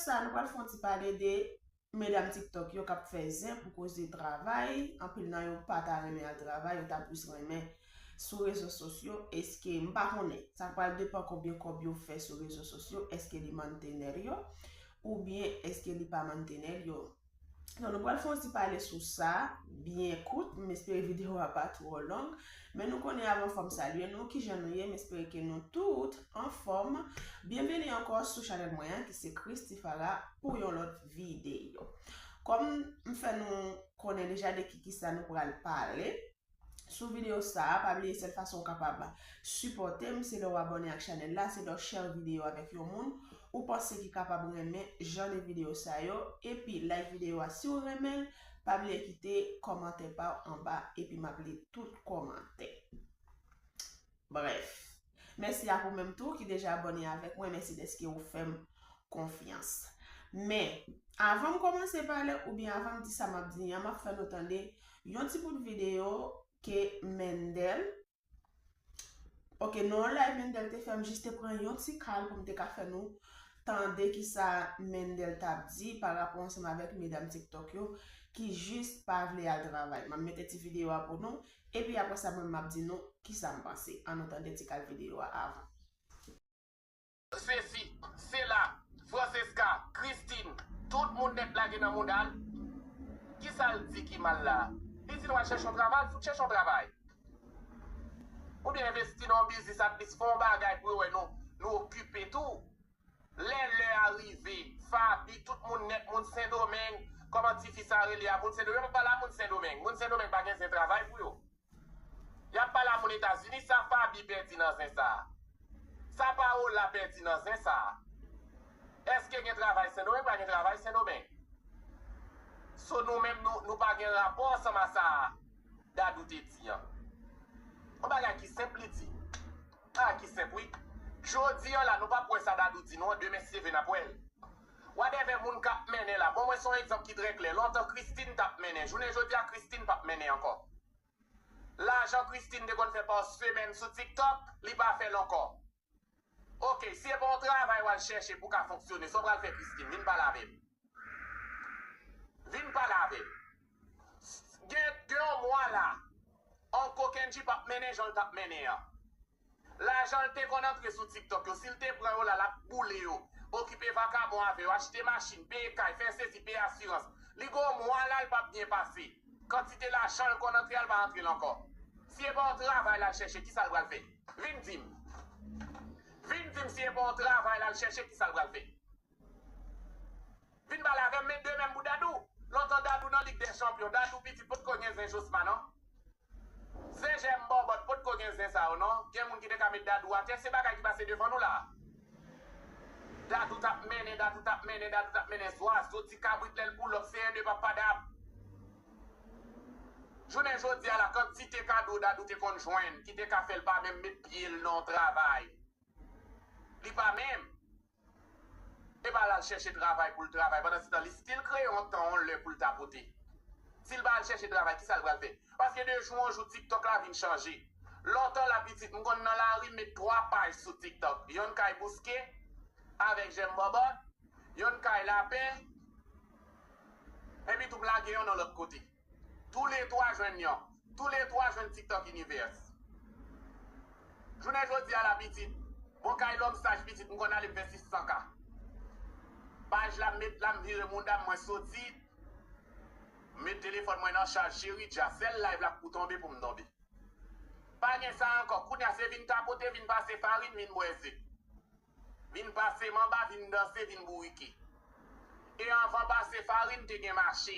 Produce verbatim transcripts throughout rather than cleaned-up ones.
Sa, nou pral fè yon ti pale de medam TikTok yo k ap fè zen pou koze travay. Anpil nan yo pa ta renmen al travay, yo ta plis renmen sou rezo sosyo. Èske, m pa konnen, sa pral depann konbyen kòb yo fè sou rezo sosyo, èske li mantenèl yo, oubyen èske li pa mantenèl yo. Donk, nou pral fè yon ti pale sou sa, byen kout. M espere videyo a pa twò long. Men nou konnen, avan fò m salye nou, kijan nou ye? M espere ke nou tout anfòm. Byenveni ankò sou chanèl mwen an, ki se Christifara, pou yon lòt videyo. Kòm m fè nou konnen deja de ki, kisa nou pral pale sou videyo sa a, pa bliye sèl fason ou kapab sipòte m, se lè w abòne ak chanèl la, se lè w share videyo avèk yon moun ou panse ki kapab renmen jan de videyo sa yo, epi like videyo a si w renmen l, pa bliye kite kòmantè pa w anba, epi m ap li tout kòmantè. Brèf, mèsi ak ou menm tou ki deja abòne avèk mwen, mèsi dèske ou fè m konfyans. Men, avan m kòmanse pale oubyen avan m di sa m ap di an, m ap fè nou tande yon ti bout videyo ke Mendel, oke, nan yon live Mendel te fè, m jis te pran yon ti kal pou m te ka fè nou tande kisa Mendel t ap di pa rapò ansanm avèk medam TikTok yo ki jis pa vle al travay. M ap mete ti videyo a pou nou, epi apre sa, mwen, m ap di nou kisa m panse. Ann nou tande ti kal videyo a avan. Sesi, sela, Francesca, Christine, tout moun nèt lage nan mouda l. Kisa l di ki mal la? Li di nou al chèche yon travay, fout chèche yon travay. Oubyen envesti nan yon biznis, at least fè yon bagay pou yo wè nou, nou okipe tou. Lè lè a rive, Faby, tout moun nèt, moun Sendomeng, kòman tifi sa rele a, moun Sendomeng, m ap pale a moun Sendomeng, moun Sendomeng pa gen zen travay pou yo. Y ap pale a moun Etazini, sa Faby pèdi nan zen sa a? Sa Paola pèdi nan zen sa a? Èske gen travay Sendomeng? Pa gen travay Sendomeng. So nou menm, nou, nou pa gen rapò ansanm a sa Dadou te di an. Yon bagay ki senp li di. A, ki senp wi. Jodi an la, nou p ap wè sa Dadou di nou an, demen si Dye vle n ap wè l. Whatever moun k ap mennen la. Bon, mwen se yon egzanp ki trè klè. Lontan Christine t ap mennen. Jounen jodi a, Christine p ap mennen ankò. Lajan Christine te konn fè pa semèn sou TikTok, li pa fè l ankò. Oke, si e pa yon travay w al chèche pou w ka fonksyone, sa w pral fè Christine? Vin pale avè m. Vin pale avè m. Gen, gen yon mwa la, Uncle Kendji p ap mennen jan l t ap mennen an. Lajan l te konn antre sou TikTok yo, si l te pran yo la, l ap boule yo, okipe vakabon avè yo, achte machin, peye kay, fè sesi, peye asirans. Li gen yon mwa la, l p ap byen pase. Kantite lajan l konn antre a, l pa antre l ankò. Si e pa yon travay l al chèche, kisa l pral fè? Vin di m. Vin di m si e pa yon travay l al chèche, kisa l pral fè? Vin pale avè m, men de menm pou Dadou. Lontan Dadou nan Lig dè Chanpyon, Dadou pitit potko gen zen Josma non. Zen Jèm Bòbòt potko gen zen sa yo non. Gen moun ki te ka met Dadou atè, se bagay ki pase devan nou la. Dadou t ap mennen, Dadou t ap mennen, Dadou t ap mennen, zwazo, ti kabrit lè l pull up, se en de papa dab. Jounen jodi a la, kantite kado Dadou te konn jwenn, ki te ka fè l pa menm met pye l nan yon travay. Li pa menm. E pa l al chèche travay pou l travay. Pandansetan, li still kreye yon tan, yon lè pou l tapote. Si l pa al chèche travay, kisa l pral fè? Paske de jou an jou, TikTok la vin chanje. Lontan la pitit, m konn nan lari, m met twa paj sou TikTok. Yonn kay Bouske avèk Jèm Bòbòt, yonn kay Lapen, epi tou m lage yonn nan lòt kote. Toulètwa jwenn yon. Toulètwa jwenn TikTok Universe. Jounen jodi a la pitit, bon kay Lòm Saj pitit, m konn ale m fè sis san K. Paj la m met la, m vire mouda m, mwen soti, m met telefòn mwen nan chaj, cheri dja, sèl live la k pou tonbe pou m tonbe. Pa gen sa ankò, kounye a se vin tapote, vin pase farin, vin bwè ze. Vin pase manba, vin danse, vin bourike. E anvan pase farin, te gen mache.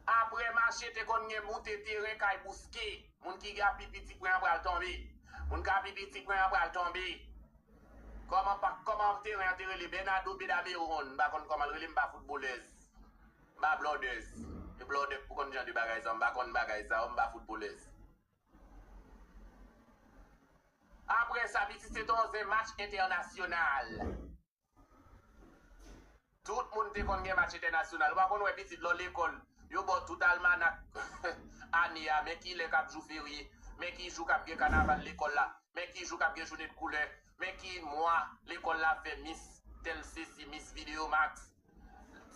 Apre mache, te konn gen moute teren kay Bouske. Moun ki gen pi piti pwen an pral tonbe. Moun k a pi piti pwen an pral tonbe. Kòman pa, kòman teren an te rele? Bernardo Bedameron, m pa konn kòman l rele, m pa foutbolèz. M pa blòdèz. E blòdè k pou konn jan de bagay sa, m pa konn bagay sa yo, m pa foutbolèz. Apre sa, pitit se t on zen match entènasyonal. Tout moun te konn gen match entènasyonal. Ou pa konn wè pitit lò lekòl, yo ba w tout almanak ane a, men ki lè k ap jou ferye, men ki jou k ap gen kanaval lekòl la, men ki jou k ap gen jounen de koulè, men ki mwa lekòl la fè mis tèl sesi, Video Max.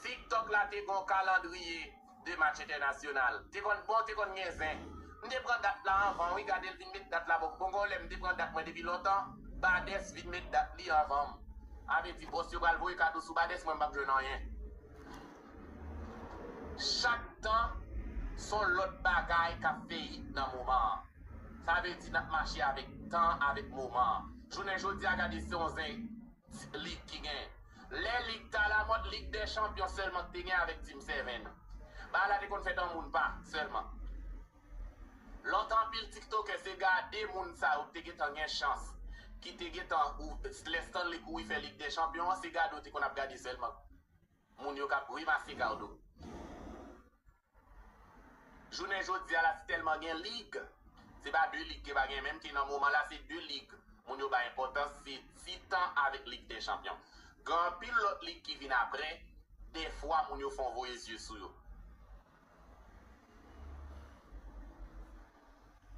TikTok la te gon kalandriye de match entènasyonal. Te konn bon, te konn gen zen. M te pran dat la anvan, wi, gade l vin met dat la bò. Bon, gon lè m te pran dat mwen depi lontan, Bades vin met dat li anvan m. Sa vle di, bòs yo pral voye kado sou Bades, mwen m p ap jwenn anyen. Chak tan, se yon lòt bagay k ap fè hit nan moman an. Sa vle di n ap mache avèk tan, avèk moman an. Jounen jodi a, gade se yon zen lig ki genyen. Lè lig t alamòd, Lig dè Chanpyon sèlman ki te genyen avèk Team Seven. Bagay la te konn fèt an moun pa sèlman. Lontan anpil tiktokè se gade moun sa yo ki te gentan gen chans, ki te gentan ou lè Stanley Kouri fè Lig dè Chanpyon an, se gade yo te konn ap gade sèlman. Moun yo k ap rimase kado. Jounen jodi a la, se tèlman gen lig. Se pa de lig ke pa gen, menm ke nan moman la, se de lig moun yo bay enpòtans, se Titan avèk Lig dè Chanpyon. Gen anpil lòt lig ki vin apre, dèfwa moun yo fè yon voye zye sou yo.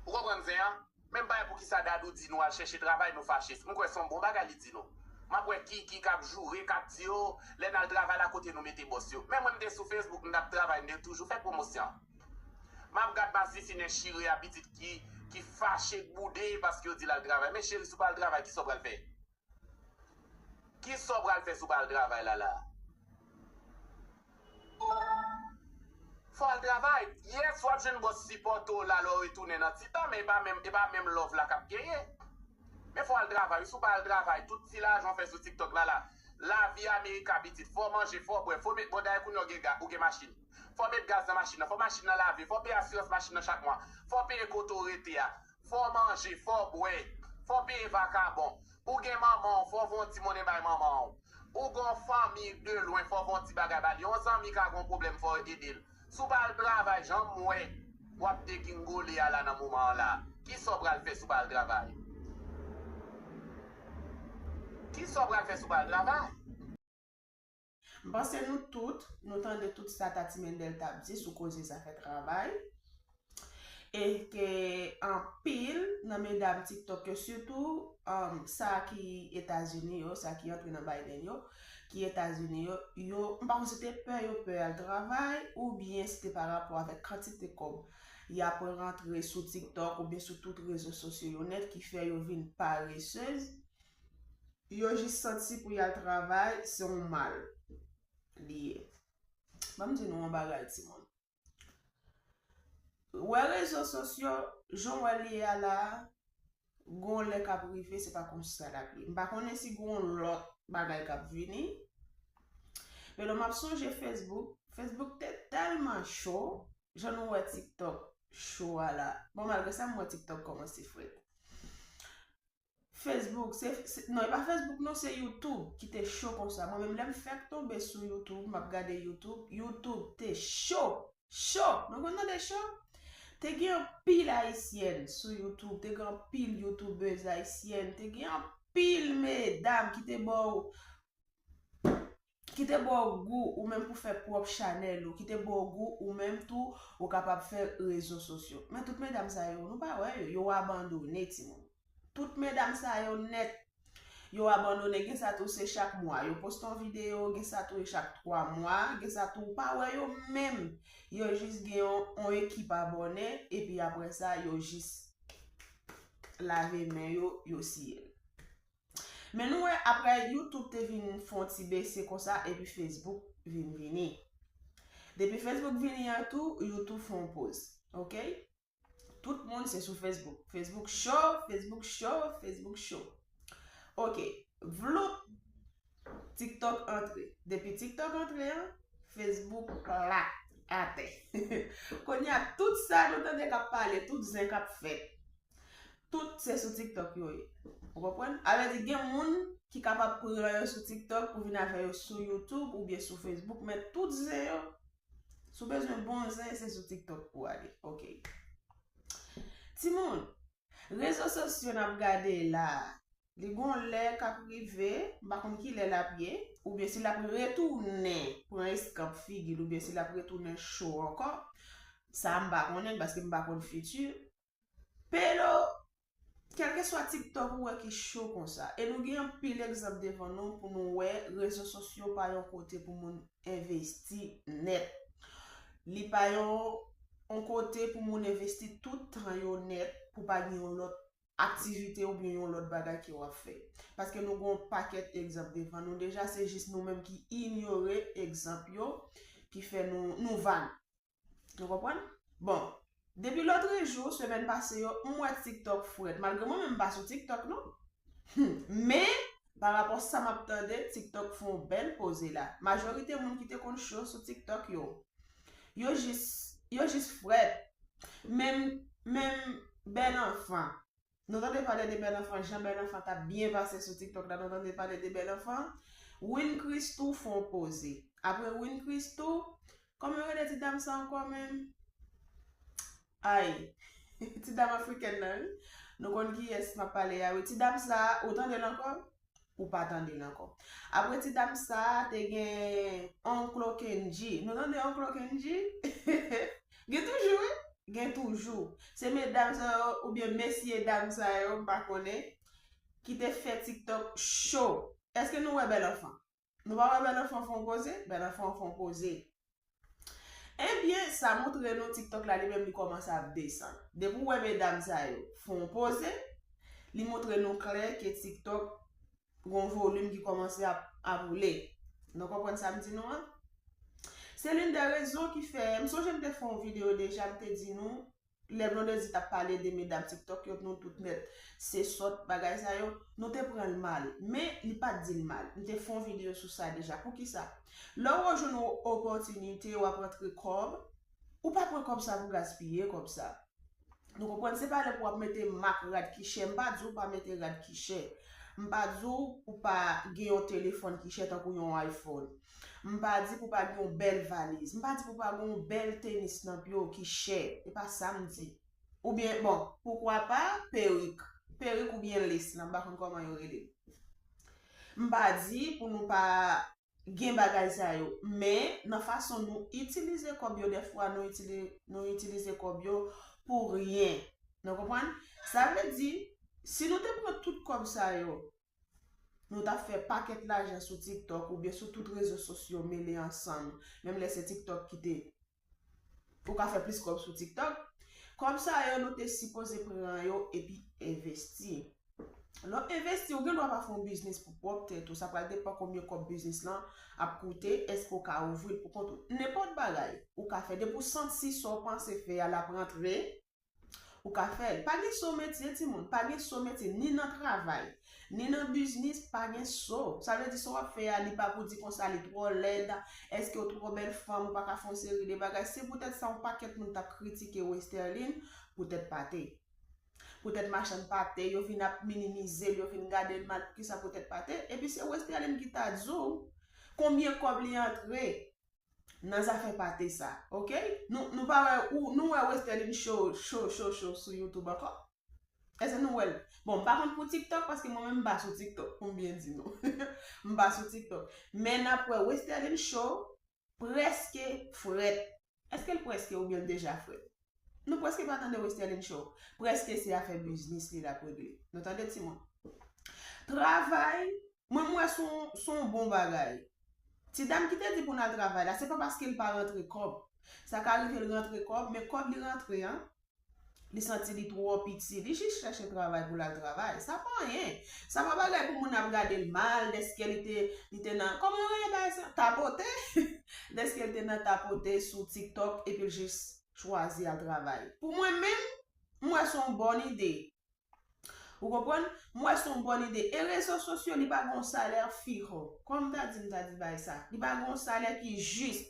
Ou konprann zen an? Menm bagay poukisa Dadou di nou al chèche travay, nou fache. M kwè se yon bon bagay li di nou. M ap wè Kiki k ap joure, k ap di, o, lè n al travay la, kote nou mete bòs yo. Men mwen, m te sou Facebook, m t ap travay, m te toujou fè pwomosyon. M ap gad masisi nèg chire a, pitit ki, ki fache k boude paske yo di l al travay. Men cheri, si w pa al travay, kisa w pral fè? Kisa w pral fè si w pa al travay la la? Fò w al travay. Yes, w ap jwenn bòs sipòte w la lè w retounen nan Titan, men e pa menm, e pa menm love la k ap genyen. Men fò w al travay. Si w pa al travay, tout ti lajan w fè sou TikTok la la, lavi Amerika pitit, fò w manje, fò w bwè, fò w met, bon, dayè kounye a w gen ga-, ou gen machin. Fò w met gaz nan machin nan, fò machin nan lave, fò w peye asirans machin nan chak mwa, fò w peye kote w rete a, fò w manje, fò w bwè, fò w peye vakabon. Ou gen manman w, fò w voye yon ti monnen bay manman w. Ou gen yon fanmi de lwen, fò w voye yon ti bagay ba li. Yon zanmi ka gen yon pwoblèm, fò w ede l. Si w pa al travay, jan m wè w ap degingole a la nan moman an la, kisa w pral fè si w pa al travay? Kisa w pral fè si w pa al travay? M panse nou tout, nou tande tout sa Tati Mendel t ap di sou koze zafè travay. E ke anpil nan medam TikTok yo, sitou, um, sa ki Etazini yo, sa ki antre nan Biden yo, ki Etazini yo, yo, m pa konn si se te pè yo pè al travay, oubyen se te pa rapò avèk kantite kòb y ap rantre sou TikTok oubyen sou tout rezo sosyo yo nèt ki fè yo vin paresez. Yo jis santi pou y al travay, se yon mal li ye. Ban m di nou yon bagay, timoun. Wè rezo sosyo, jan w wè l ye a la, gon lè k ap rive, se pa konsa l ap ye. M pa konnen si gon lòt bagay k ap vini. Men lè m ap sonje Facebook, Facebook te tèlman cho, jan nou wè TikTok cho a la. Bon, malgre sa, m wè TikTok kòmanse frèt. Facebook, se, se, non, e pa Facebook, non, se YouTube ki te cho konsa. Mwen menm, lè m fèk tonbe sou YouTube, m ap gade YouTube, YouTube te cho, cho. Nou konn tande cho? Te gen anpil ayisyèn sou YouTube, te gen anpil youtubèz ayisyèn, te gen anpil medam ki te ba w ki te ba w gou ou menm pou fè pwòp chanèl ou, ki te ba w gou ou menm tou ou kapab fè rezo sosyo. Men tout medam sa yo, nou pa wè yo, yo abandone timoun. Tout medam sa yo nèt, yo abandone, gen sa tou se chak mwa yo poste yon videyo, gen sa tou e chak twa mwa, gen sa tou ou pa wè yo menm. Yo jis gen yon, yon ekip abòne, epi apre sa, yo jis lave men yo, yo siye l. Men nou wè, apre YouTube te vin fè yon ti bese konsa, epi Facebook vin vini. Depi Facebook vini an tou, YouTube fè yon poz. Oke? Tout moun se sou Facebook. Facebook cho, Facebook cho, Facebook cho. Oke. Vloup, TikTok antre. Depi TikTok antre an, Facebook plat atè. Kounye a, tout sa nou tande k ap pale, tout zen k ap fèt, tout se sou TikTok yo ye. Ou konprann? Sa vle di gen moun ki kapab pran yo sou TikTok pou vin avè yo sou YouTube oubyen sou Facebook, men tout zen yo, si w bezwen bon zen, se sou TikTok pou w ale. Oke. Timoun, rezo sosyo n ap gade la, li gon lè k ap rive, m pa konn ki lè l ap ye, oubyen si l ap retounen pran eskanp figi l, oubyen si l ap retounen cho ankò, sa m pa konnen, paske m pa konn fiti. Pero, Kèlkeswa TikTok ou wè ki cho konsa. E nou gen anpil egzanp devan nou pou nou wè rezo sosyo pa yon kote pou moun envesti nèt. Li pa yon, yon kote pou moun envesti tout tan yo nèt pou pa gen yon lòt aktivite oubyen yon lòt bagay ke w ap fè. Paske nou gen yon pakèt egzanp devan nou deja, se jis nou menm ki inyore egzanp yo, ki fè nou, nou vag. Nou konprann? Bon, depi lòtrejou, semèn pase yo, m wè TikTok frèt. Malgre mwen menm m pa sou TikTok non. Hmm, men, pa rapò sa m ap tande, TikTok fè yon bèl poze la. Majorite moun ki te konn cho sou TikTok yo, yo jis, yo jis frèt. Menm, menm Bèl Anfan. Nou tande pale de Bèl Anfan, jan Bèl Anfan t ap byen pase sou TikTok la, nou tande pale de Bèl Anfan. Win Christoo fè yon poze. Apre Win Christoo, kòman yo rele ti dam sa ankò menm? Ay, ti dam afrikèn nan, wi. Nou konn kiyès m ap pale a, wi. Ti dam sa, ou tande l ankò? Ou pa tande l ankò. Apre ti dam sa, te gen Onklo Kendji. Nou tande Onklo Kendji? Gen toujou, wi. Gen toujou. Se medam sa yo, oubyen mesye dam sa yo, m pa konnen, ki te fè TikTok cho. Èske nou wè Bèl Anfan? Nou pa wè Bèl Anfan fè yon poze? Bèl Anfan fè yon poze. Ebyen, sa montre nou TikTok la li menm li kòmanse ap desann. Depi w wè medam sa yo fè yon poze, li montre nou klè ke TikTok gon volim ki kòmanse ap, ap woule. Nou konprann sa m di nou an? Se l'une des raisons ki fè, m sonje m te fè yon videyo deja, m te di nou, lè Blondedy t ap pale de medam TikTok yo, nou tout nèt, se sòt bagay sa yo, nou te pran l mal. Men, li pa t di l mal. M te fè yon videyo sou sa deja. Poukisa? Lè w jwenn yon opòtinite, w ap rantre kòb, ou pa pran kòb sa pou gaspiye kòb sa. Nou konprann, se pa lè pou w ap mete mak rad ki chè. M pa di w pa mete rad ki chè. M pa di w pou pa gen yon telefòn ki chè tankou yon iPhone. M pa di pou pa gen yon bèl valiz. M pa di pou pa gen yon bèl tenis nan pye w ki chè. E pa sa m di. Oubyen, bon, poukwa pa, perik. Perik oubyen lace lan, m pa konn kòman yo rele l. M pa di pou nou pa gen bagay sa yo. Men, nan fason nou itilize kòb yo, dèfwa nou itili-, nou itilize kòb yo pou ryen. Nou konprann? Sa vle di, si nou te pran tout kòb sa yo, nou t ap fè pakèt lajan sou TikTok oubyen sou tout rezo sosyo mele ansanm, menm lè se TikTok ki te ou ka fè plis kòb sou TikTok. Kòb sa yo, nou te sipoze pran yo epi envesti. Lè w envesti, ou gen dwa pa fè yon biznis pou pwòp tèt ou. Sa pral depann konbyen kòb biznis lan ap koute, èske w ka ouvri l pou kont ou. Nenpòt bagay ou ka fè, depi w santi sa w panse fè a l ap rantre, ou ka fè l. Pa gen so metye, timoun, pa gen so metye, ni nan travay, ni nan biznis, pa gen so. Sa vle di sa w ap fè a, li pa pou di konsa li twò lèd, èske w twò bèl fanm, ou pa ka fè yon seri de bagay. Se poutèt sa yon pakèt moun t ap kritike Westerline, poutèt pate. Poutèt machann pate, yo vin ap minimize l, yo vin gade l mal, poukisa poutèt pate? Epi se Westerline ki ta di w konbyen kòb li antre nan zafè pate sa, oke? Nou, nou pa wè, ou, nou wè Westerline cho, cho, cho, cho sou YouTube ankò? Èske nou wè l? Bon, m pa konn pou TikTok, paske mwen menm m pa sou TikTok, pou m byen di nou. M pa sou TikTok. Men n ap wè Westerline cho prèske frèt. Èske l prèske oubyen l deja frèt? Nou prèske pa tande Westerline cho. Prèske se afè biznis li l ap regle. Nou tande, timoun? Travay, mwen, m wè se yon, se yon bon bagay. Ti dam ki te di pou n al travay la, se pa paske l pa rantre kòb. Sa ka rive l rantre kòb, men kòb li rantre an, li santi li twò piti. Li jis chèche travay pou l al travay. Sa pa anyen. Sa pa bagay pou moun ap gade l mal, dèske li te, li te nan, kòman yo rele bagay sa? Tapote. Dèske li te nan tapote sou TikTok, epi l jis chwazi al travay. Pou mwen menm, m wè se yon bòn ide. Ou konprann? M wè se yon bòn ide. E rezo sosyo, li pa gen yon salè fiho. Kòm m ta di, m ta di bay sa. Li pa gen yon salè ki jis.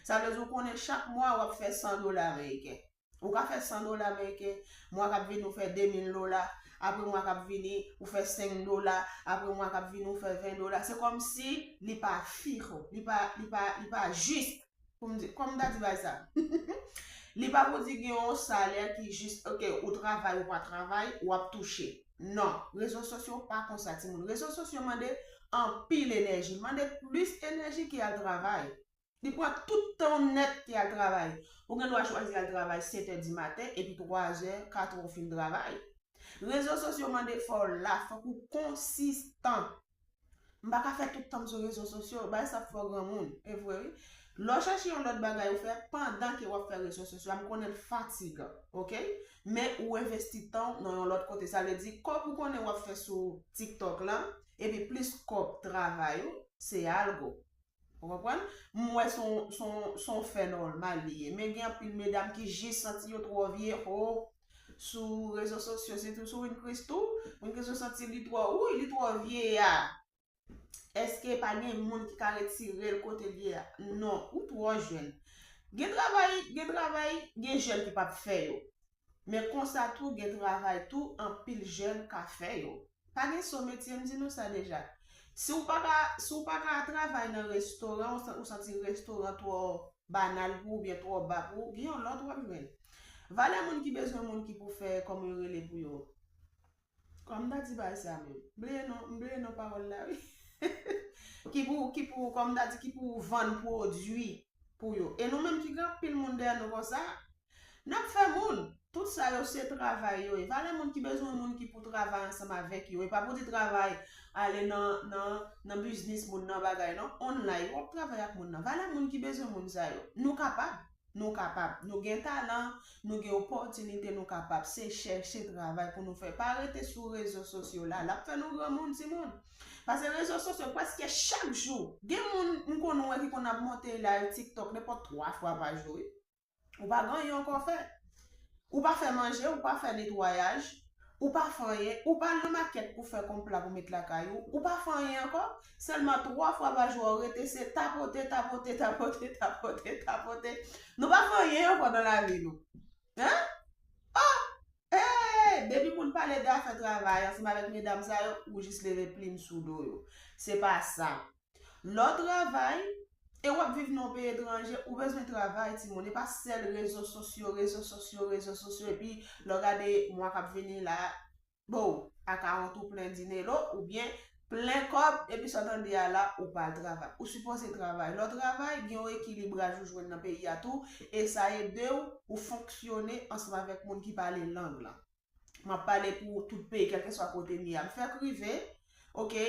Sa vle di, ou konnen chak mwa, w ap fè san dola ameriken. Ou ka fè san dola ameriken, mwa k ap vini, ou fè de mil dola, apre mwa k ap vini, ou fè senk dola, apre mwa k ap vini, ou fè ven dola. Se kòmsi li pa fiho, li pa, li pa, li pa jis. Pou m di, kòm m ta di bay sa. Li pa pou di gen yon salè ki jis, oke, ou travay, ou pa travay, w ap touche. Non, rezo sosyo pa konsa, timoun. Rezo sosyo mande anpil enèji, mande plis enèji ke al travay. Li pran tout tan w nèt ke al travay. Ou gen dwa chwazi al travay sèt è di maten, epi twa è, kat è w fin travay. Rezo sosyo mande fò w la, fòk ou konsistan. M pa ka fè tout tan m sou rezo sosyo, bagay sa ap fè w granmoun, e vre wi. Lè w chèche yon lòt bagay ou fè pandan ke w ap fè rezo sosyo a, m konnen l fatigan, oke? Men ou envesti tan w nan yon lòt kote. Sa vle di, kòb ou konnen w ap fè sou TikTok la, epi plis kòb travay ou, se algo. Ou konprann? M wè se yon, se yon, se yon fè nòmal li ye. Men gen anpil medam ki jis santi yo twò vye ho sou rezo sosyo, sitou sou Win Christoo. Win Christoo santi li twò, wi, li twò vye a. Èske pa gen moun ki ka retire l kote l ye a? Non, ou twò jèn. Gen travay, gen travay, gen jèn ki p ap fè yo. Men konsa tou, gen travay tou, anpil jèn ka fè yo. Pa gen so metye, m di nou sa deja. Si w pa ka, si w pa ka travay nan restoran, ou sa- ou santi restoran twò banal pou ou, oubyen twò ba pou ou, gen yon lòt w ap jwenn. Valè moun ki bezwen moun ki pou fè, kòman yo rele pou yo. Kòm m ta di bagay sa menm. M bliye non, m bliye non pawòl la, wi. Ki pou, ki pou, kòm m ta di, ki pou vann pwodui pou yo. E nou menm ki gen anpil moun dèyè nou konsa, n ap fè moun. Tout sa yo se travay yo ye. Valè moun ki bezwen moun ki pou travay ansanm avèk yo. E pa pou di travay, ale nan, nan, nan biznis moun nan bagay, non. Online, w ap travay ak moun nan. Valè moun ki bezwen moun sa yo. Nou kapab. Nou kapab. Nou gen talan, nou gen opòtinite, nou kapab. Se chèche travay pou nou fè. Pa rete sou rezo sosyo la. L ap fè nou granmoun, timoun. Paske rezo sosyo, prèske chak jou, gen moun m konn wè ki konn ap monte live TikTok nenpòt twa fwa pa jou, wi. Ou pa gen anyen ankò fè. Ou pa fè manje, ou pa fè netwayaj, ou pa fè anyen, ou pa al nan makèt pou fè konpla pou met lakay ou, ou pa fè anyen ankò. Sèlman twa fwa pa jou w rete se tapote, tapote, tapote, tapote, tapote. Nou pa fè anyen ankò nan lavi nou. Hein? Oh! Hey! Depi moun pale de afè travay ansanm avèk medam sa yo, ou jis leve plim sou do yo. Se pa sa. Lè w travay, e w ap viv nan yon peyi etranje, ou bezwen travay, timoun. E pa sèl rezo sosyo, rezo sosyo, rezo sosyo. Epi, lè w gade mwa k ap vini la, bo, akawont ou plen dinelo, oubyen plen kòb, epi sa w tande a la, ou pa al travay. Ou sipoze travay. Lè w travay, gen yon ekilibraj ou jwenn nan peyi a tou, e sa ede w, ou fonksyone ansanm avèk moun ki pale lang lan. M ap pale pou tout peyi, kèlkeswa kote m ye a. M fèk rive, oke?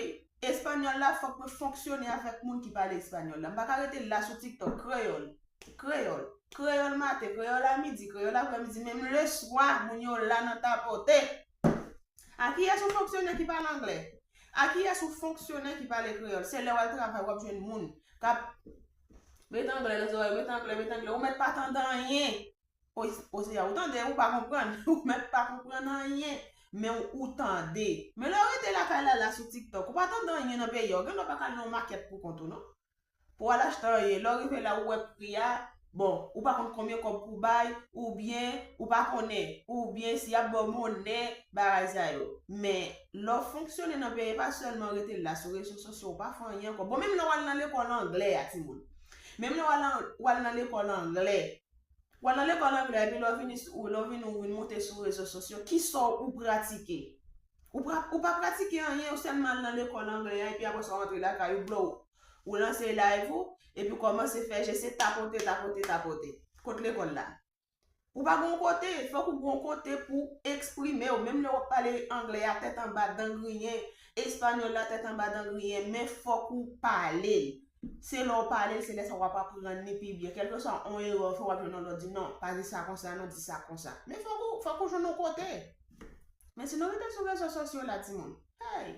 Espanyòl la, fòk mwen fonksyone avèk moun ki pale espanyòl la. M pa ka rete la sou TikTok, kreyòl, kreyòl, kreyòl maten, kreyòl a midi, kreyòl aprèmidi, menm leswa, moun yo la nan tapote. A kiyès ou fonksyone ki pale anglè? A kiyès ou fonksyone ki pale kreyòl? Se lè w al travay, w ap jwenn moun k ap met anglè nan zòrèy, met anglè, met anglè. Ou mèt pa tande anyen. O, o, se a, ou tande, ou pa konprann. Ou mèt pa konprann anyen, men ou, ou tande. Men lè w rete lakay la, la sou TikTok, ou pa tande anyen nan peyi a. Ou gen dwa pa ka al nan yon makèt pou kont ou, non. Pou w al achte anyen. Lè w rive la, ou wè pri a, bon, ou pa konn konbyen kòb pou bay, oubyen ou pa konnen, oubyen si y ap ba w monnen, bagay sa yo. Men, lè w fonksyone nan peyi, pa sèlman rete la sou rezo sosyo, ou pa fè anyen ankò. Bon, menm lè w al nan lekòl anglè a, timoun. Menm lè w al nan, w al nan lekòl anglè, w al nan lekòl anglè, epi lè w vini sou, lè w vini, ou vin monte sou rezo sosyo, kisa w pratike? Ou pra-, ou pa pratike anyen, ou sèlman al nan lekòl anglè a, epi apre sa w antre lakay ou, blow. Ou lanse live ou, epi w kòmanse fè je se tapote, tapote, tapote. Kot lekòl la? Ou pa gen yon kote, fòk ou gen yon kote pou eksprime w. Menm lè w ap pale anglè a tèt anba, dan griyen, espanyòl la tèt anba, dan griyen, men fòk ou pale l. Se lè w pale l, se lè sa w ap aprann li pi byen. Kèlkeswa yon erè w fè, w ap jwenn yon lòt di, "Non, pa di sa konsa, non, di sa konsa." Men fòk ou, fòk ou jwenn yon kote. Men si nou rete sou rezo sosyo la, timoun, hey,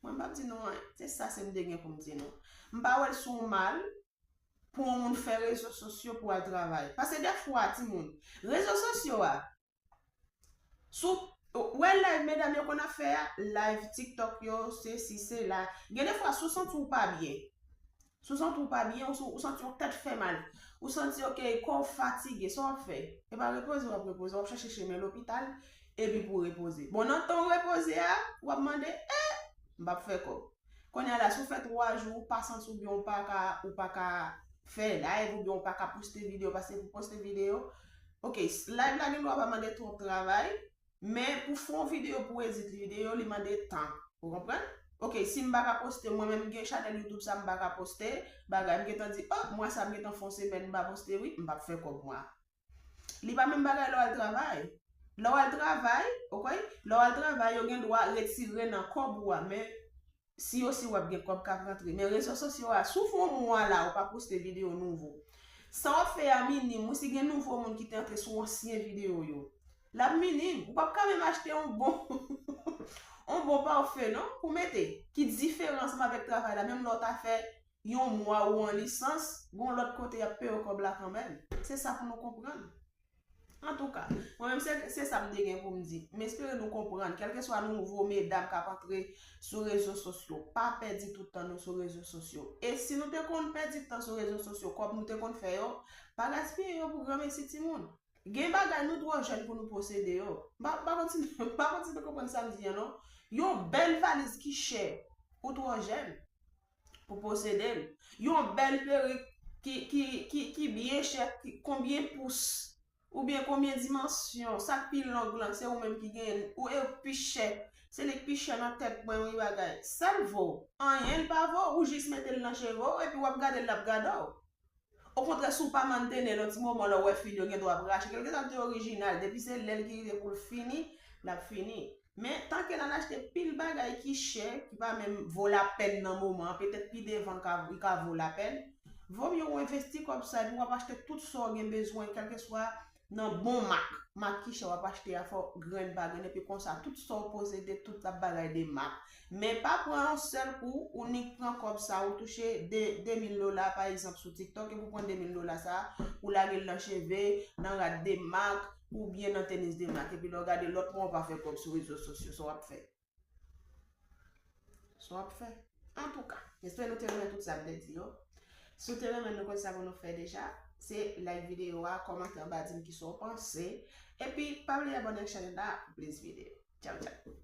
mwen m p ap di nou anyen. Se sa se m te gen pou m di nou. M pa wè l sou mal pou yon moun fè rezo sosyo pou al travay. Paske dèfwa, timoun, rezo sosyo a, sou, wè live medam yo konn ap fè a, live TikTok yo, sesi, sela. Gen dèfwa, si w santi w pa byen, si w santi w pa byen, ou, ou santi yon tèt fè mal, ou santi, oke, kò w fatige, sa w ap fè? E pa repoze w ap repoze, w ap chache chemen lopital, epi pou w repoze. Bon, nan tan w repoze a, w ap mande, e, m p ap fè kòb. Kounye a la, si w fè twa jou, ou pa santi w byen, ou pa ka, ou pa ka fè live, oubyen ou pa ka poste videyo, paske pou poste videyo, oke, live la gen dwa pa mande twòp travay, men pou fè yon videyo, pou edit videyo, li mande tan. Ou konprann? Oke, si m pa ka poste, mwen menm gen chanèl YouTube sa m pa ka poste, bagay, m gentan di, o, mwa sa m gentan fè yon semèn m pa poste, wi, m p ap fè kòb mwa. Li pa menm bagay lè w al travay. Lè w al travay, ok, lè w al travay, yo gen dwa retire nan kòb ou a, men si yo si w ap gen kòb k ap rantre. Men rezo sosyo a, si w fè yon mwa la, ou pa poste videyo nouvo. Sa w ap fè a minim, ou si gen nouvo moun ki te antre sou ansyen videyo yo. L ap minim, ou p ap ka menm achte yon bon, yon bon pafè, non, pou mete. Ki diferans m avèk travay la, menm lè w ta fè yon mwa ou an lisans, gon lòt kote y ap peye w kòb la kanmenm. Se sa pou nou konprann. Antouka, mwen menm se, se sa m te gen pou m di. M espere nou konprann, kèlkeswa nouvo medam k ap antre sou rezo sosyo, pa pèdi tout tan nou sou rezo sosyo. E si nou te konn pèdi tan sou rezo sosyo, kòb nou te konn fè yo, pa gaspiye yo pou granmesi timoun. Gen bagay nou twò jèn pou nou posede yo. M pa, m pa konn si, m pa konn si nou konprann sa m di an non. Yon bèl valiz ki chè, ou twò jèn pou posede l. Yon bèl perik ki, ki, ki, ki byen chè, ki, konbyen pous, oubyen konbyen dimansyon, sa k pi long lan, se ou menm ki genyen l, ou e pi chè. Se li k pi chè nan tèt mwen, wi bagay. Sa l vo? Anyen l pa vo, ou jis mete l nan cheve w, epi w ap gade l, l ap gade w. Okontrè, si w pa mantene l yon ti moman, lè w wè fil yo gen dwa ap rache, kèlkeswa l te orijinal, depi se lè l ki rive pou l fini, l ap fini. Men, tanke n al achte pil bagay ki chè, ki pa menm vo lapèn nan moman an, petèt pi devan ka, li ka vo lapèn, vomye w envesti kòb sa, epi w ap achte tout sa w gen bezwen, kèlkeswa nan bon mak. Mak ki chè w ap achte a, fò grenn pa grenn, epi konsa, tout sa w posede, tout ap bagay de mak. Men pa pran yon sèl kou, ou nik pran kòb sa, ou touche de, de mil dola, pa egzanp, sou TikTok, epi w pran de mil dola sa, ou lage l nan cheve, nan rad de mak, oubyen nan tenis de mak. Epi lè w gade lòt mwa, ou pa fè kòb sou rezo sosyo, sa w ap fè? Sa w ap fè? Antouka, m espere nou te renmen tout sa m te di yo. Si w te renmen, nou konn sa pou nou fè deja. Se like videyo a, kòmante anba, di m kisa w panse. Epi, pa bliye abòne ak chanèl la pou plis videyo. Tchaw, tchaw.